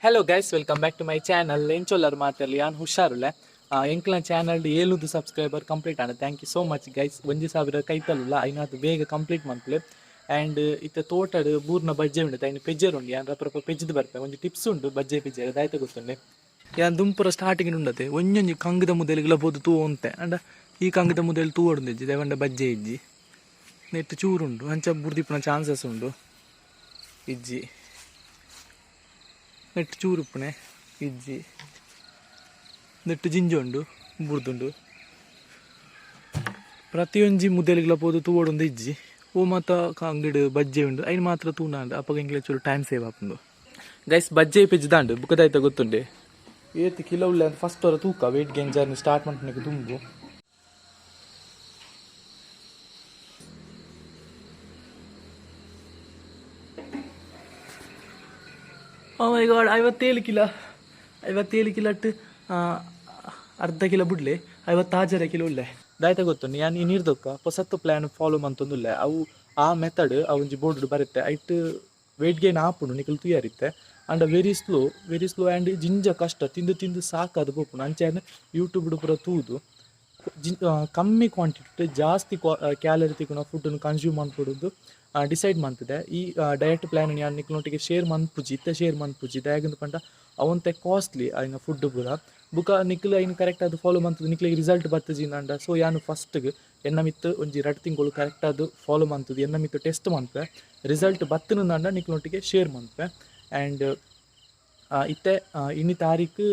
Hello guys, welcome back to my channel. ಎಂಚೊಲ್ಲರ್ ಮಾತೆರ್ಲ? ಯಾನ್ ಹುಷಾರುಲ್ಲೆ. ಎಂಕ್ಲ ಚಾನಲ್ 700 ಸಬ್ಸ್ಕ್ರೈಬರ್ ಕಂಪ್ಲೀಟ್ ಆಂಡ್. Thank you so much, guys. 1000 ಕೈತಲುಲ್ಲ, ಐನಾತ್ ಬೇಗ ಕಂಪ್ಲೀಟ್ ಮನ್ಪುಲೆ. ಆ್ಯಂಡ್ ಇತ್ತೆ ತೋಟಡ್ ಬೂರ್ನ ಬಜ್ಜೆ ಉಂಡು, ಐನ್ ಪೆಜ್ಜೆರ್ ಉಂಡು. ಯಾನ್ ರಪ್ಪ ಪೆಜ್ಜದ್ ಬರ್ಪೆ. ಒಂಜಿ ಟಿಪ್ಸ್ ಉಂಡು ಬಜ್ಜೆ ಪೆಜ್ಜೆರ್. ದಾಯ್ತ ಗೊತ್ತುಂಡೆ, ಯಾನ್ ದುಂಪುರ ಸ್ಟಾರ್ಟಿಂಗ್ ಉಂಡತೆ ಒಂಜೊಂಜಿ ಕಂಗದ ಮುದೆಲ್ಗ್ಲ ಪೋದು ತೂ ಅಂತೆ. ಅಂಡ ಈ ಕಂಗದ ಮುದೆಲ್ ತೂವೊಡುಂದಿಜ್ಜಿ, ದೇವಂಡ ಬಜ್ಜೆ ಇಜ್ಜಿ. ನೆಟ್ ಚೂರುಂಡು, ಅಂಚ ಬುರ್ದಿಪ್ಪುನ ಚಾನ್ಸಸ್ ಉಂಡು. ಇಜ್ಜಿ. ನೆಟ್ ಚೂರು ಉಪ್ಪುನೆ, ಇಜ್ಜಿ. ನೆಟ್ ಜಿಂಜ ಉಂಡು, ಬುರ್ದುಂಡು. ಪ್ರತಿಯೊಂಜಿ ಮುದೆಲ್ಗ್ಲ ಪೋದು ತೂವೊಡುಂದು ಇಜ್ಜಿ. ಓ ಮಾತ ಅಂಗಡಿ ಬಜ್ಜೆ ಉಂಡು, ಐನ್ ಮಾತ್ರ ತೂನಾಂಡ್. ಅಪಗ ಎಂಕ್ಲೆ ಚೂರು ಟೈಮ್ ಸೇವ್ ಆಪುಂಡು. ಗೈಸ್, ಬಜ್ಜೆ ಪೆಜ್ದಾಂಡು. ಬುಕ್ಕದಾಯ್ತ ಗೊತ್ತುಂಡೆ, ಏತ್ ಕಿಲೋ ಉಳ್ಳೆ ಅಂತ ಫಸ್ಟ್ ಅವರ ತೂಕ ವೆಯ್ಟ್ ಗೇನ್ ಜರ್ನಿ ಸ್ಟಾರ್ಟ್ ಮಾಡ್ಲಿಕ್ಕೆ ದುಂಬು. Oh my god, 57 kilo! 57 kilo at ಅರ್ಧ ಕಿಲೋ ಬುಡ್ಲೆ, 56.5 ಕಿಲೋ ಉಳ್ಳೆ. ದಾಯ್ತ ಗೊತ್ತು, ಯಾನ್ ಈ ನೀರ್ದೊಕ್ಕ ಪೊಸತ್ತು ಪ್ಲ್ಯಾನ್ ಫಾಲೋ ಮಂತೊಂದುಲ್ಲೆ. ಅವು ಆ ಮೆಥಡ್ ಅವು ಒಂಜಿ ಬೋರ್ಡ್ ಬರುತ್ತೆ, ಐಟ್ ವೆಯ್ಟ್ ಗೇನ್ ಆಪುಂಡು. ನಿಕುಲು ತೂಯರಿತ್ತೆ. And very slow, very slow and ಜಿಂಜ ಕಷ್ಟ. ತಿಂದು ತಿಂದು ಸಾಕಾದ್ ಪೋಪುಂಡು. ಅಂಚೆನೆ ಯೂಟ್ಯೂಬ್ ಪೂರ ತೂದು ಕಮ್ಮಿ ಕ್ವಾಂಟಿಟಿ ಜಾಸ್ತಿ ಕ್ಯಾಲರಿ ತಿಕ್ಕುನ ಫುಡ್ಡನ್ನು ಕನ್ಸ್ಯೂಮ್ ಮನ್ಪೊಡುಂದು ಡಿಸೈಡ್ ಮಂತುದೆ. ಈ ಡಯಟ್ ಪ್ಲ್ಯಾನ್ ಯಾನ್ ನಿಕ್ಲೊಟ್ಟಿಗೆ ಶೇರ್ ಮನ್ಪುಜಿ, ಇತ್ತೆ ಶೇರ್ ಮನ್ಪುಜಿ. ದಾಯೆಗಂದ್ ಪಂಡ ಅವಂತೆ ಕಾಸ್ಟ್ಲಿ ಐನ ಫುಡ್ ಪೂರ. ಬುಕ ನಿಕ್ಲು ಐನ್ ಕರೆಕ್ಟ್ ಆದ್ ಫಾಲೋ ಮಂತುದು ನಿಕ್ಲೆಗ್ ರಿಸಲ್ಟ್ ಬತ್ತುಜಿ ಅಂಡ. ಸೊ ಯಾನ್ ಫಸ್ಟ್ಗ್ ಎನ್ನ ಮಿತ್ತ್ ಒಂಜಿ 2 ತಿಂಗಳು ಕರೆಕ್ಟ್ ಆದ್ ಫಾಲೋ ಮಂತುದು ಎನ್ನ ಮಿತ್ತ್ ಟೆಸ್ಟ್ ಮನ್ಪೆ. ರಿಸಲ್ಟ್ ಬತ್ತುನಂಡ ನಿಕ್ಲೊಟ್ಟಿಗೆ ಶೇರ್ ಮನ್ಪೆ. ಆ್ಯಂಡ್ ಇತ್ತೆ ಇನಿ ತಾರೀಕು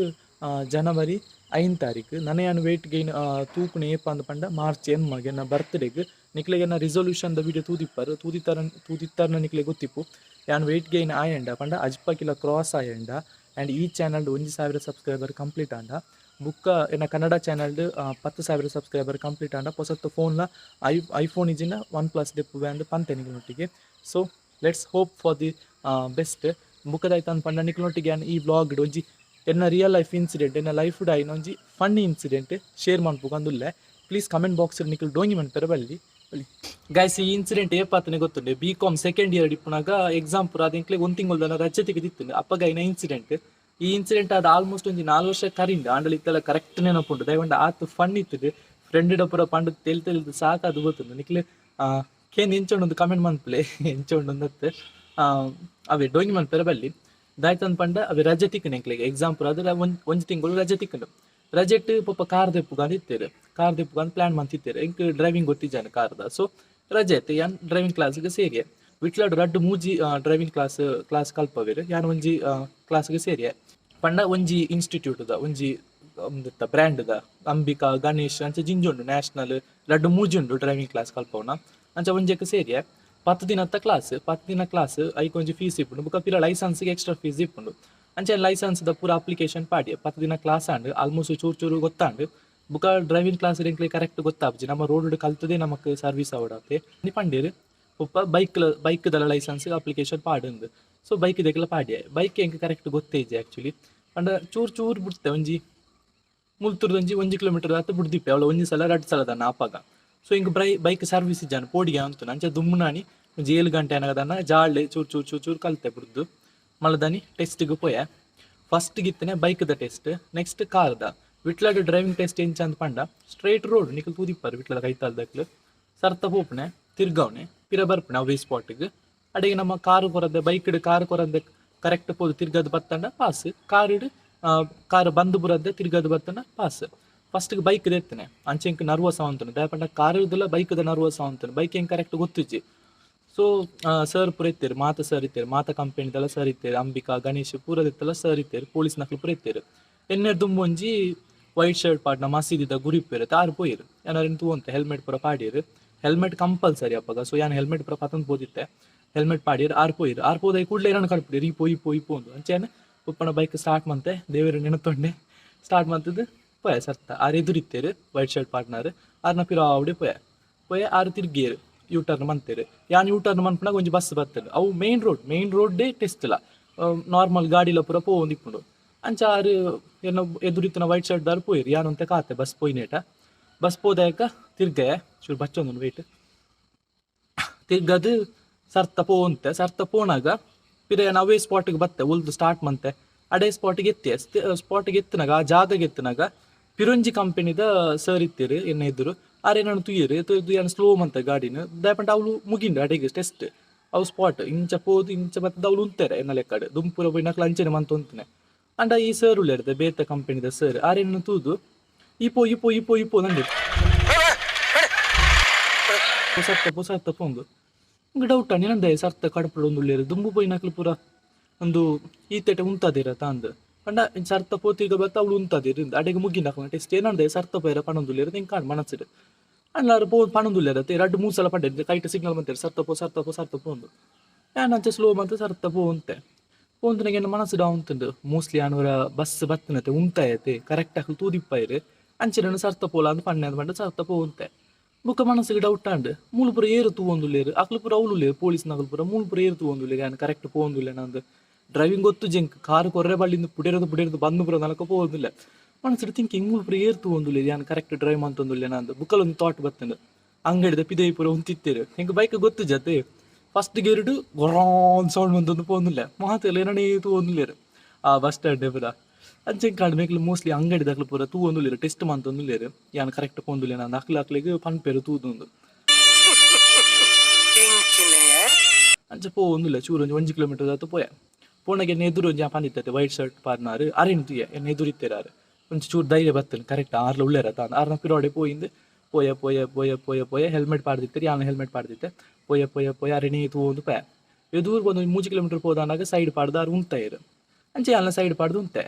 ಜನವರಿ 5 ತಾರೀಕು. ನನ ಯಾನ್ ವೆಯ್ಟ್ ಗೈನ್ ತೂಕುನ ಏಪ ಅಂದ್ ಪಂಡ ಮಾರ್ಚ್ 8ಗೆ ಎನ್ನ ಬರ್ತ್ಡೇಗ್. ನಿಕ್ಲೆಗ್ ಎನ್ನ ರಿಸೊಲ್ಯೂಷನ್ ದ ವಿಡಿಯೋ ತೂದಿಪ್ಪರ್, ತೂದಿತ್ತರ ತೂದಿತ್ತರ್ನ ನಿಕ್ಲೆಗ್ ಗೊತ್ತಿಪ್ಪು. ಯಾನ್ ವೆಯ್ಟ್ ಗೈನ್ ಆಯಂಡ ಪಂಡ 50 ಕಿಲೋ ಕ್ರಾಸ್ ಆಯಂಡ ಆ್ಯಂಡ್ ಈ ಚಾನಲ್ಡ್ 1000 ಸಬ್ಸ್ಕ್ರೈಬರ್ ಕಂಪ್ಲೀಟ್ ಆಂಡ, ಬುಕ್ಕ ಎನ್ನ ಕನ್ನಡ ಚಾನಲ್ಡ್ 10,000 ಸಬ್ಸ್ಕ್ರೈಬರ್ ಕಂಪ್ಲೀಟ್ ಆಂಡ ಪೊಸತ್ತು ಫೋನ್ನ ಐಫೋನ್ ಇಜಿನ ಒನ್ ಪ್ಲಸ್ ದೆಪ್ಪುವೆ ಅಂದ್ ಪಂತೆ ನಿಕ್ಲೆನೊಟ್ಟಿಗೆ. So let's hope for the best. ಬುಕ್ಕದಾಯ್ತು ಅಂದ್ ಪಂಡ ನಿಕ್ಲೆನೊಟ್ಟಿಗೆ ಯಾನ್ ಈ ವ್ಲಾಗ್ ಒಂಜಿ ಎನ್ನ ರಿಯಲ್ ಲೈಫ್ ಇನ್ಸಿಡೆಂಟ್, ಎನ್ನ ಲೈಫ್ ಆಯಿನ ಒಂಜಿ ಫನ್ನಿ ಇನ್ಸಿಡೆಂಟ್ ಶೇರ್ ಮನ್ಪುಗಂದುಲ್ಲೆ. ಪ್ಲೀಸ್ ಕಮೆಂಟ್ ಬಾಕ್ಸ್ ನಿಕುಲು ಡೋಂಗಿ ಮನ್ಪೆರೆ ಬಲ್ಲಿ ಬಲ್ಲಿ. ಗೈಸ್, ಈ ಇನ್ಸಿಡೆಂಟ್ ಏಪಾತನೆ ಗೊತ್ತುಂಡೆ, ಬಿ ಕಾಮ್ ಸೆಕೆಂಡ್ ಇಯರ್ ಇಪ್ಪುನಾಗ ಎಕ್ಸಾಮ್ ಪೂರ ಅದು ಎಂಕ್ಲೆಗ್ ಒಂದ್ ತಿಂಗೊಲ್ದನ ರಜೆ ತೆಗೆದಿತ್ತು. ಅಪ್ಪಗ ಐನ ಇನ್ಸಿಡೆಂಟ್. ಈ ಇನ್ಸಿಡೆಂಟ್ ಅದು ಆಲ್ಮೋಸ್ಟ್ ಒಂಜಿ 4 ವರ್ಷ ಕರಿಂಡ. ಆಂಡಲ ಇತ್ತೆಲ್ಲ ಕರೆಕ್ಟ್ ನೆನಪುಂಡು. ದಯವಂಡ ಆತ್ ಫನ್ ಇತ್ತುದು. ಫ್ರೆಂಡ್ ಪೂರ ಪಂಡ ತೆಲ್ ತೆಲ್ದು ಸಾಕಾದು ಗೊತ್ತುಂಡು. ನಿಕ್ಲೆ ಕೇಂದ್ ಎಂಚ ಉಂಡು ಕಮೆಂಟ್ ಮನ್ಪುಲೆ, ಎಂಚ ಉಂಡು ಅಂದತ್. ಅವೇ ಡೋಂಗಿ ಮನ್ಪೆರೆ ಬಲ್ಲಿ. ದಾಯ್ತಂದ್ ಪಂಡ ಅವೆ ರಜೆ ತಿಕ್ಕುಂಡು ಎಂಕ್ಲೆಗ್ ಎಕ್ಸಾಮ್ ಪೂರ ಅದ್ರ ಒಂಜಿ ಒಂಜಿ ತಿಂಗಳು ರಜೆ ತಿಕ್ಕುಂಡು. ರಜೆಟ್ ಪಾಪ ಕಾರ್ ದೆಪ್ಪುಗಂದ್ ಇತ್ತೆರ್, ಕಾರ್ ದೆಪ್ಪುಗಂದ್ ಪ್ಲಾನ್ ಮಂತಿತ್ತೆರ್. ಎಂಕ್ ಡ್ರೈವಿಂಗ್ ಗೊತ್ತಿಜ್ಜಾಂಡ್ ಕಾರ್ದ. ಸೊ ರಜೆ ಇತ್ತೆ, ಯಾನ್ ಡ್ರೈವಿಂಗ್ ಕ್ಲಾಸ್ಗೆ ಸೇರಿಯೆ. ವಿಟ್ಲಡ್ ರಡ್ಡ್ ಮೂಜಿ ಡ್ರೈವಿಂಗ್ ಕ್ಲಾಸ್ ಕ್ಲಾಸ್ ಕಲ್ಪವೆರ್. ಯಾನ್ ಒಂಜಿ ಕ್ಲಾಸ್ಗೆ ಸೇರಿಯೆ. ಪಂಡ ಒಂಜಿ ಇನ್ಸ್ಟಿಟ್ಯೂಟ್ ದ ಒಂಜಿ ಬ್ರ್ಯಾಂಡ್ ದ ಅಂಬಿಕಾ, ಗಣೇಶ್ ಅಂಚ ಜಿಂಜ ಉಂಡು. ನ್ಯಾಷನಲ್ ರಡ್ಡ್ ಮೂಜಿ ಉಂಡು ಡ್ರೈವಿಂಗ್ ಕ್ಲಾಸ್ ಕಲ್ಪವುನ. ಅಂಚ ಒಂಜೆಕ್ ಸೇರಿಯೆ. 10 ದಿನತ್ತ ಕ್ಲಾಸ್. 10 ದಿನ ಕ್ಲಾಸ್, ಐಕ್ ಒಂಜಿ ಫೀಸ್ ಇಪ್ಪುಂಡು. ಬೊಕ ಪಿರ ಲೈಸೆನ್ಸ್ ಎಕ್ಸ್ಟ್ರಾ ಫೀಸ್ ಇಪ್ಪುಂಡು. ಅಂಚೆ ಲೈಸೆನ್ಸ್ ದ ಪೂರ ಅಪ್ಲಿಕೇಶನ್ ಪಾಡಿಯೆ. 10 ದಿನ ಕ್ಲಾಸ್ ಆಂಡ್, ಆಲ್ಮೋಸ್ಟ್ ಚೂರು ಚೂರು ಗೊತ್ತಾಂಡ್. ಬುಕ ಡ್ರೈವಿಂಗ್ ಕ್ಲಾಸ್ ಎಂಕ್ಲೆ ಕರೆಕ್ಟ್ ಗೊತ್ತಾಪುಜಿ, ನಮ್ಮ ರೋಡ್ ಕಲ್ತದೇ ನಮಕ್ ಸರ್ವಿಸ್ ಆವಡಾತೆ ಪಂಡೇರು. ಒಪ್ಪ ಬೈಕ್ ಬೈಕ್ ದಲ ಲೈಸೆನ್ಸ್ ಅಪ್ಲಿಕೇಶನ್ ಪಾಡುಂದು. ಸೊ ಬೈಕ್ ದೆಕ್ಲ ಪಾಡ್ಯೆ. ಬೈಕ್ ಎಂಕ್ ಕರೆಕ್ಟ್ ಗೊತ್ತೇ ಇಜ್ಜಿ ಆಕ್ಚುಲಿ. ಪಂಡ ಚೂರು ಚೂರು ಬಿಡ್ತೆ. ಒಂಜಿ ಮುಲ್ತುರ್ದು ಒಂಜಿ 1 ಕಿಲೋಮೀಟರ್ ಆತ್ ಬುಡ್ದಿಪ್ಪೆ ಅವಳ ಒಂಜಿ ಸಲ ರಡ್ಡ್ ಸಲ ದಾನ ಆಪಗ. ಸೊ ಇಂಕ್ ಬೈಕ್ ಸರ್ವಿಸ್ ಇಜ್ಜಾನ, ಪೋಡಿಗೆ ಅಂತುನ. ಅಂಚ ದುಮ್ಮುನಾನಿ ಒಂಜಿ 7 ಗಂಟೆ ಆನಗ ಜಾಳ್ಳೆ ಚೂರು ಚೂರು ಚೂರು ಚೂರು ಕಲ್ತೆ. ಬುಡ್ದು ಮಲದಾನಿ ಟೆಸ್ಟ್ಗೆ ಪೋಯೆ. ಫಸ್ಟ್ ಗಿತ್ತನೆ ಬೈಕ್ದ ಟೆಸ್ಟ್, ನೆಕ್ಸ್ಟ್ ಕಾರ್ದ. ವಿಟ್ಲಡ್ ಡ್ರೈವಿಂಗ್ ಟೆಸ್ಟ್ ಎಂಚ ಅಂದ್ ಪಂಡ ಸ್ಟ್ರೈಟ್ ರೋಡ್, ನಿಕಲ್ ತೂದಿಪ್ಪರ್ ವಿಟ್ಲದ ಕೈತಾಲ್ದಕ್ಲು, ಸರ್ತ ಪೋಪುನೆ, ತಿರ್ಗವನೆ, ಪಿರ ಬರ್ಪುನೆ ಅವೇ ಸ್ಪಾಟ್ಗೆ. ಅಡೆಗೆ ನಮ್ಮ ಕಾರು ಕೊರಂದೆ, ಬೈಕ್ ಕಾರು ಕೊರಂದೆ ಕರೆಕ್ಟ್ ಪೋದು ತಿರ್ಗದ್ ಬತ್ತಂಡ ಪಾಸ್. ಕಾರಿಡ್ ಕಾರ್ ಬಂದು ಬುರದ್ದೆ ತಿರ್ಗದ್ ಬತ್ತಂಡ ಪಾಸ್. ಫಸ್ಟ್ ಬೈಕ್ ಎತ್ತನೆ. ಅಂಚೆ ಎಂಕ್ ನರ್ವಸ್ ಆವಂತುಂಡು. ದಾಯೆ ಪಂಡ ಕಾರ್ ಇರ್ದಲ ಬೈಕ್ದ ನರ್ವಸ್ ಆವಂತುಂಡು. ಬೈಕ್ ಎಂಕ್ ಕರೆಕ್ಟ್ ಗೊತ್ತಿಜ್ಜಿ. ಸೊ ಸರ್ ಪೂರ ಇತ್ತೆರ್, ಮಾತ ಸರ್ ಇತ್ತೆರ್, ಮಾತ ಕಂಪೆನಿದೆಲ್ಲ ಸರ್ ಇತ್ತೆರ್. ಅಂಬಿಕಾ, ಗಣೇಶ್ ಪೂರದಿತ್ತೆಲ್ಲ ಸರ್ ಇತ್ತೆರ್, ಪೊಲೀಸ್ ನಕಲು ಪೂರ ಇತ್ತೆರ್. ಎನ್ನೆರ್ ದುಂಬು ಒಂಜಿ ವೈಟ್ ಶರ್ಟ್ ಪಾಡ್ನ ಮಸೀದಿದ ಗುರಿಪ್ಪೆರ್ ತಾರ್ ಪೋಯೆರ್. ಏನಾರು ತೂವಂತೆ ಹೆಲ್ಮೆಟ್ ಪೂರ ಪಾಡಿಯೆರ್. ಹೆಲ್ಮೆಟ್ ಕಂಪಲ್ಸರಿ ಅಪಗ. ಸೊ ಯಾನ್ ಹೆಲ್ಮೆಟ್ ಪೂರ ಪತೊಂದು ಪೋದಿತ್ತೆ. ಹೆಲ್ಮೆಟ್ ಪಾಡಿಯೆರ್, ಆರ್ ಪೋಯೆರ್. ಆರ್ ಪೋದೈ ಕೂಡ್ಲೆ ಏನನ್ನು ಕಡ್ಪಿಡಿಯೆರ್, ಈ ಪೋಯಿ ಪೋಯಿ ಪೋಂದು. ಅಂಚೆನೆ ಉಪ್ಪನ ಬೈಕ್ ಸ್ಟಾರ್ಟ್ ಮಂತೆ, ದೇವೆರ್ ನೆನತೊಂಡೆ ಸ್ಟಾರ್ಟ್ ಮಂತದ್ದು ಪೋಯೆ ಸರ್ತ. ಆರ್ ಎದುರಿತ್ತೆರ್ ವೈಟ್ ಶರ್ಟ್ ಪಾಡ್ನಾರ್, ಆರ್ನ ಪಿರಾವುಡೆ ಪೋಯೆ ಪೋಯೆ. ಆರ್ ತಿರ್ಗಿಯೆರ್, ಯೂ ಟರ್ನ್ ಮಂತೆರ್. ಯಾನ್ ಯೂ ಟರ್ನ್ ಮನ್ಪುನಾಗ ಒಂಜಿ ಬಸ್ ಬತ್ತುಂಡು. ಅವು ಮೇನ್ ರೋಡ್, ಮೇನ್ ರೋಡ್ಡೇ ಟೆಸ್ಟ್ ಲ ನಾರ್ಮಲ್ ಗಾಡಿಲ ಪೂರ ಪೋವೊಂದಿಪ್ಪುಂಡು. ಅಂಚ ಆರ್ ಎನ್ನ ಎದುರಿತ್ತಿನ ವೈಟ್ ಶರ್ಟ್ ದಾರ್ ಪೋಯೆರ್. ಯಾನ್ ಒಂತೆ ಕಾತೆ ಬಸ್ ಪೋಯಿನೇಟ. ಬಸ್ ಪೋದಾಯಕ ತಿರ್ಗಯೆ. ಚೂರು ಬಚ್ಚೊಂದುಂಡು, ವೇಟ್. ತಿರ್ಗದು ಸರ್ತ ಪೋವಂತೆ. ಸರ್ತ ಪೋನಾಗ ಪಿರ ಯಾನ್ ಅವೇ ಸ್ಪಾಟ್ಗೆ ಬತ್ತೆ. ಉಲ್ದು ಸ್ಟಾರ್ಟ್ ಮಂತೆ. ಅಡೆ ಸ್ಪಾಟಿಗೆ ಎತ್ತಿ, ಸ್ಪಾಟಿಗೆ ಎತ್ತನಾಗ, ಆ ಜಾಗಗೆ ಎತ್ತನಾಗ ಪಿರೊಂಜಿ ಕಂಪನಿದ ಸರ್ ಇತ್ತೀರು ಎನ್ನ ಎದುರು. ಆರೆ ನಾನು ತುಯ್ಯರು ತುಯ್ದು ಯಾನ್ ಸ್ಲೋ ಮಂತ ಗಾಡಿನ. ದಾಯಪಂಡ ಅವಳು ಮುಗಿಂಡು ಅಡೆಗೆ ಟೆಸ್ಟ್. ಅವು ಸ್ಪಾಟ್ ಇಂಚ ಪೋದು ಇಂಚ ಬತ್ತದ ಅವಳು ಉಂತಾರೆ ಎನ್ನ ಲೆಕ್ಕಡ್. ದುಂಪುರ ಪೋಯಿನಕ್ಲು ಅಂಚನೆ ಮಂತ ಉಂತನೆ. ಅಂಡ ಈ ಸರ್ ಉಳ್ಳೇರ್ದೆ ಬೇತೆ ಕಂಪನಿದ ಸರ್, ಆರೇನ ತೂದು ಇಪೋ ಇಪೋ ಇಪೋ ಇಪೋ ನಂಗೆ ಪೊಸತ್ತ ಪೊಸತ್ತ ಪೋಂದು. ನಂಗೆ ಡೌಟ್ ನಿನಂದೆ ಸರ್ತ ಕಡಪುಡು ಒಂದು ಉಳ್ಳೇರು, ದುಂಬು ಪೋಯಿನಕ್ಲು ಪೂರ ಒಂದು ಈತೆಟೆ ಉಂತಾದಿರ ತಾಂದ್ ಪಂಡ ಸರ್ತ ಪೋತಿಗ ಬತ್ತ ಅವಳು ಉಂತಾದಿರ. ಅಡೆಗೆ ಮುಗಿಂದ ಟೆಸ್ಟ್. ಏನಂದೆ ಸರ್ತ ಪೋಯರ ಪಣೊಂದುಲ್ಲೇರು ನಿಂಗೆ ಕಾಣ್ ಮನಸ್ಸಿಡು. ಅಣ್ಣಾರು ಪೋ ಪಣೊಂದುಲ್ಲೇರ ರಡ್ಡು ಮೂರು ಸಲ ಪಂಡೆ ಕೈಟ್ ಸಿಗ್ನಲ್ ಬಂತೇರು, ಸರ್ತ ಪೋ ಸರ್ತ ಪೋ ಸರ್ತ ಪೋಂದು. ಯಾನ್ ಅಂಚೆ ಸ್ಲೋ ಮಂತ ಸರ್ತ ಪೋ ಅಂತೆ ಪೋಂತನಿಗೆ ಎನ್ನ ಮನಸ್ಸು ಡೌನ್ ಉಂಟು. ಮೋಸ್ಟ್ಲಿ ಆನವರ ಬಸ್ ಬತ್ತಿನತೆ ಉಂತಾಯತೆ, ಕರೆಕ್ಟ್ ಆಗಿ ತೂದಿಪ್ಪಾಯಿರು, ಅಂಚೆ ಸರ್ತ ಪೋಲ ಅಂದ್ ಪಣ್ಣೆ ಅಂದ್ ಪಂಡ ಸರ್ತ ಪೋಂತೆ. ಬೊಕ್ಕ ಮನಸ್ಸಿಗೆ ಡೌಟ್ ಆಂಡ್, ಮೂಲು ಪೂರ ಏರು ತೂವೊಂದುಲ್ಲೇರು, ಅಕ್ಲು ಪೂರ ಅವ್ಲುಲ್ಲೇರು, ಪೊಲೀಸ್ ನಕಲು ಪೂರ ಮೂಲು ಪೂರ ಏರು ತೂವೊಂದುಲ್ಲೇರು. ಯಾನ್ ಕರೆಕ್ಟ್ ಪೋವೊಂದುಲ್ಲೆ ನಂದು ಡ್ರೈವಿಂಗ್ ಗೊತ್ತು ಜಂಕ್ ಕಾರ್ ಕೊರ್ರೆ ಬಳ್ಳಿಂದು ಪುಡಿರೋದು ಪುಡಿರೋದು ಬಂದು ಪೂರ ನಲಕ ಪೋವೊಂದಿಲ್ಲ. ಮನಸ್ಸಿಗೆ ಥಿಂಕಿಂಗ್, ಮೂಲು ಪೂರ ಏರು ತೂವೊಂದುಲ್ಲೇರು, ಯಾನ್ ಕರೆಕ್ಟ್ ಡ್ರೈವ್ ಮಂತೊಂದುಲ್ಲೆ ನಂದು. ಬುಕ್ಕಲೊಂದು ಥಾಟ್ ಬತ್ತಂಡು, ಅಂಗಡಿದ ಪಿದೈ ಪೂರ ಉಂತಿತ್ತೇರು. ಎಂಕ್ ಬೈಕ್ ಗೊತ್ತು ಜತೆ, ಫಸ್ಟ್ ಗೇರ್ಡು ಗೊರಾನ್ ಸೌಂಡ್ ಬಂತೊಂದು ಪೋಂದಿಲ್ಲ, ಮಾತೆಲ್ಲ ಏನನೇ ತೂವೊಂದುಲ್ಲೇರು ಆ ಬಸ್ ಸ್ಟ್ಯಾಂಡ್ ಪೂರ. ಅಂಚೆ ಕಾಂಡ್ ಮೇಕ್ಲು ಮೋಸ್ಟ್ಲಿ ಅಂಗಡಿ ದಾಖಲು ಪೂರ ತೂವೊಂದುಲ್ಲೇರು, ಟೆಸ್ಟ್ ಮಂತೊಂದುಲ್ಲೇರು ಯಾನ್ ಕರೆಕ್ಟ್ ಪೋಂದುಲ್ಲೆ ನಾನು ಅಕ್ಲು ಅಕ್ಲೆಗ್ ಪನ್ಪೇರು ತೂದೊಂದು. ಅಂಚ ಪೋವೊಂದುಲ್ಲ. ಚೂರು ಒಂಜಿ ಒಂಜಿ ಕಿಲೋಮೀಟರ್ ಆತು ಪೋಯ. ಪೋಣಗೆ ಎನ್ನ ಎದುರು ಒಂಜಿ ಪಂದಿತ್ತತೆ ವೈಟ್ ಶರ್ಟ್ ಪಾರ್ನಾರು, ಅರೇನು ತೂಯ ಎನ್ನ ಎದುರಿತ್ತೇರಾರು. ಒಂಜಿ ಚೂರು ಧೈರ್ಯ ಬತ್ತನು, ಕರೆಕ್ಟ್ ಆರ್ಲ ಉಳ್ಳೇರ ತಾನು. ಆರ್ನ ಪಿರೋಡೆ ಪೋಯಿಂದು ಪೋಯ ಪೋಯ ಪೋಯ ಪೋಯ ಪೋಯ. ಹೆಲ್ಮೆಟ್ ಪಾಡ್ದಿತ್ತೆರ್, ಯಾನ್ ಹೆಲ್ಮೆಟ್ ಪಾಡ್ದಿತ್ತೆ. ಪೋಯ ಪೋಯ ಪೋಯ, ಅರೆನೇ ತೂವೊಂದು ಪೋಯ. ಎದುರು ಒಂದು 3 ಕಿಲೋಮೀಟರ್ ಪೋದಾನಾಗ ಸೈಡ್ ಪಾಡ್ದು ಆರು ಉಂತಾಯೆರ್. ಅಂಚೆ ಯಾನ್ಲ ಸೈಡ್ ಪಾಡ್ದು ಉಂತೆ.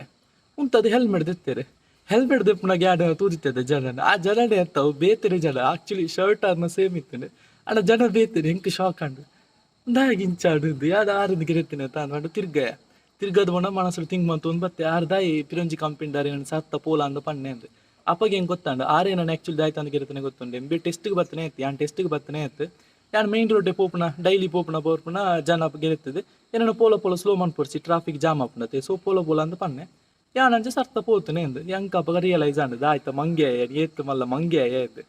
ಉಂತದು ಹೆಲ್ಮೆಟ್ ದೆತ್ತೆರ್. ಹೆಲ್ಮೆಟ್ ದೆಪ್ಪುನಾಗ ಯಾನ್ ತೂದಿತ್ತೆ ಜನನ. ಆ ಜನನೇ ಅತ್ತವು, ಬೇತೆನೆ ಜನ. ಆಕ್ಚುಲಿ ಶರ್ಟ್ ಆರ್ನ ಸೇಮ್ ಇತ್ತುಂಡು, ಆಂಡ ಜನ ಬೇತೆನೆ. ಎಂಕ್ ಶಾಕ್ ಆಂಡ್, ದಾಯೆಗ್ ಇಂಚ ಆಡುಂದು, ಯಾದ ಆರಂದು ಗಿರೆತ್ತಿನ ತಾನು ಪಂಡ ತಿರ್ಗಯ. ತಿರ್ಗದ ಪೋಂಡ ಮನಸ್ಸು ತಿಂಗ್ ಮಂತೊಂದು ಬತ್ತೆ, ಆರ್ ದಾಯಿ ಪಿರೊಂಜಿ ಕಂಪನಿದಾರ್ ಏನನ್ ಸತ್ತ ಪೋಲ ಅಂದ್ ಪನ್ನೆ ಅಂದ್. ಅಪಗ ಎಂಕ್ ಗೊತ್ತಾಂಡ್ ಆರೇ ನಾನು ಆಕ್ಚುಲಿ ದಾಯ್ತು ಅಂದ್ ಗಿರೆತ್ತನೆ ಗೊತ್ತುಂಡು. ಎಂಬಿ ಟೆಸ್ಟ್ಗೆ ಬತ್ತನೆ ಆಯ್ತು, ಯಾನ್ ಟೆಸ್ಟ್ಗೆ ಬತ್ತನೆ ಆಯ್ತು. ಯಾನ್ ಮೈನ್ ರೋಡ್ ಪೋಪುನ, ಡೈಲಿ ಪೋಪುನ ಪೋಪುನ ಜನ ಗೆರೆತ್ತದು ಏನನ ಪೋಲ ಪೋಲ ಸ್ಲೋ ಮನ್ಪೊಡ್ಚಿ, ಟ್ರಾಫಿಕ್ ಜಾಮ್ ಆಪುಂಡತೆ, ಸೊ ಪೋಲ ಪೋಲ ಅಂದ್ ಪನ್ನೆ. ಯಾನ್ ಅಂಚ ಸರ್ತ ಪೋತುನೆ ಅಂದ್. ಎಂಕ್ ಅಪಗ ರಿಯಲೈಸ್ ಆಂಡ್, ದಾಯ್ತ ಮಂಗೆ ಏತ್ ಮಲ್ಲ ಮಂಗೆ ಆಯ್ತು.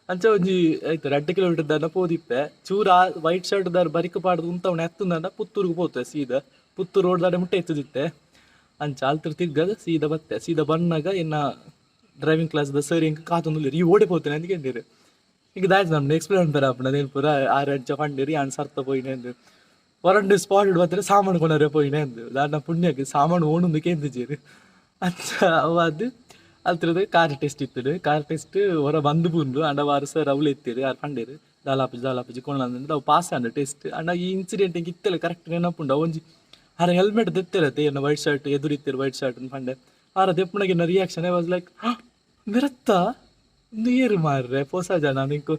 ಅಂಚ ಒಂಜಿ ಆಯ್ತು 2 ಕಿಲೋಮೀಟರ್ ದಾನ ಪೋದಿಪ್ಪೆ. ಚೂರು ಆ ವೈಟ್ ಶರ್ಟ್ ದಾರ್ ಬರಿಕ್ ಪಾಡ್ದು ಉಂತವನ ಎತ್ತುಂದಂಡ ಪುತ್ತೂರ್ಗ್ ಪೋತೆ. ಸೀದಾ ಪುತ್ತೂರು ರೋಡ್ ದಾಡೆ ಮುಟ್ಟ ಎತ್ತುದಿತ್ತೆ. ಅಂಚ ಅಲ್ತರ್ ತಿರ್ಗದ್ ಸೀದಾ ಬತ್ತೆ. ಸೀದಾ ಬನ್ನಾಗ ಎನ್ನ ಡ್ರೈವಿಂಗ್ ಕ್ಲಾಸ್ ದ ಸರ್ ಎಂಕ್ ಕಾತೊಂದುಲ್ಲೆರ್, ಈ ಓಡೆ ಪೋತೇನೆ ಅಂದ್ ಕೇಂಡೆರ್. ಈಗ ದಾಯ್ತು ನಮ್ದು ಎಕ್ಸ್ಪ್ಲೇನ್ ಪರ ಆಪುಂಡು ಅದೇನು ಪೂರ. ಆರ್ ಅಂಚ ಪಂಡೆರ್, ಯಾನ್ ಸರ್ತ ಪೋಯಿನೆ ಅಂದ್. ವರಂಡು ಸ್ಪಾಟ್ ಬತ್ತರೆ ಸಾಮಾನು ಕೊನರೆ ಪೋಯಿನೆ ಅಂದ್. ದಾನ್ನ ಪುಣ್ಯಕ್ಕೆ ಸಾಮಾನು ಓಣುಂದು ಕೇಂದಿಜೆರ್. ಅಂಚ ಅವಾದ್ ಅಲ್ತ್ರದ ಕಾರ್ ಟೆಸ್ಟ್ ಇತ್ತುಡು. ಕಾರ್ ಟೆಸ್ಟ್ ಹೊರ ಬಂದು ಬುಂಡು. ಅಂಡ ವಾರ ಸರ್ ಅವ್ಲು ಎತ್ತೀರು, ಆರ್ ಪಂಡೇರು ದಾಲಾಪುಜಿ ದಾಲಾಪುಜಿ ಕೊಂಡ್ಲಂದ್. ಅವು ಪಾಸ್ ಆಂಡ್ ಟೆಸ್ಟ್. ಅಂಡ ಈ ಇನ್ಸಿಡೆಂಟ್ ಎಂಕ್ ಇತ್ತೆಲ ಕರೆಕ್ಟ್ ನೆನಪುಂಡು. ಒಂಜಿ ಆರ ಹೆಲ್ಮೆಟ್ ದೆತ್ತೆರತೆ, ಎನ್ನ ವೈಟ್ ಶರ್ಟ್ ಎದುರಿತ್ತೆರ್ ವೈಟ್ ಶರ್ಟ್ ಪಂಡೆ. ಆರ ದೆಪ್ಪುನಗ ರಿಯಾಕ್ಷನ್ I was like, ಮಿರತ್ತ ನೀರು ಮಾರ್ರೆ ಪೊಸ ಜನ ನಿಂಕು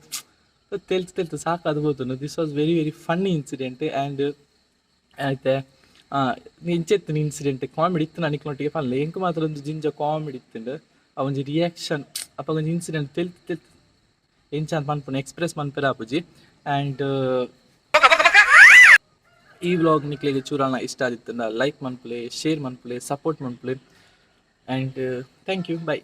ತೆಲ್ತು ತೆಲ್ತು ಸಾಕಾದ್ ಪೋತುಂಡು. This was very very funny incident. And ಐತೆ ಇಂಚೆತ್ತಿನ ಇನ್ಸಿಡೆಂಟ್ ಕಾಮಿಡಿ ಇತ್ತು. ನಿಕ್ಲೊಟ್ಟಿಗೆ ಪನ್ಲೆ, ಎಂಕ್ ಮಾತ್ರ ಒಂದು ಜಿಂಜ ಕಾಮಿಡಿ ಇತ್ತುಂಡು. ಆ ಒಂಜಿ ರಿಯಾಕ್ಷನ್ ಅಪಗ ಒಂಜಿ ಇನ್ಸಿಡೆಂಟ್ ತೆಲ್ತ್ ತೆಲ್ತ್ ಎಂಚ ಅಂತ ಪನ್ಪುನ ಎಕ್ಸ್ಪ್ರೆಸ್ ಮನ್ಪೆರೆ ಆಪುಜಿ. ಆ್ಯಂಡ್ ಈ ವ್ಲಾಗ್ ನಿಕ್ಲೆಗ್ ಚೂರಾನ ಇಷ್ಟ ಆದಿತ್ತುಂಡ ಲೈಕ್ ಮನ್ಪುಲೆ, ಶೇರ್ ಮನ್ಪುಲೆ, ಸಪೋರ್ಟ್ ಮನ್ಪುಲೆ. And thank you, by.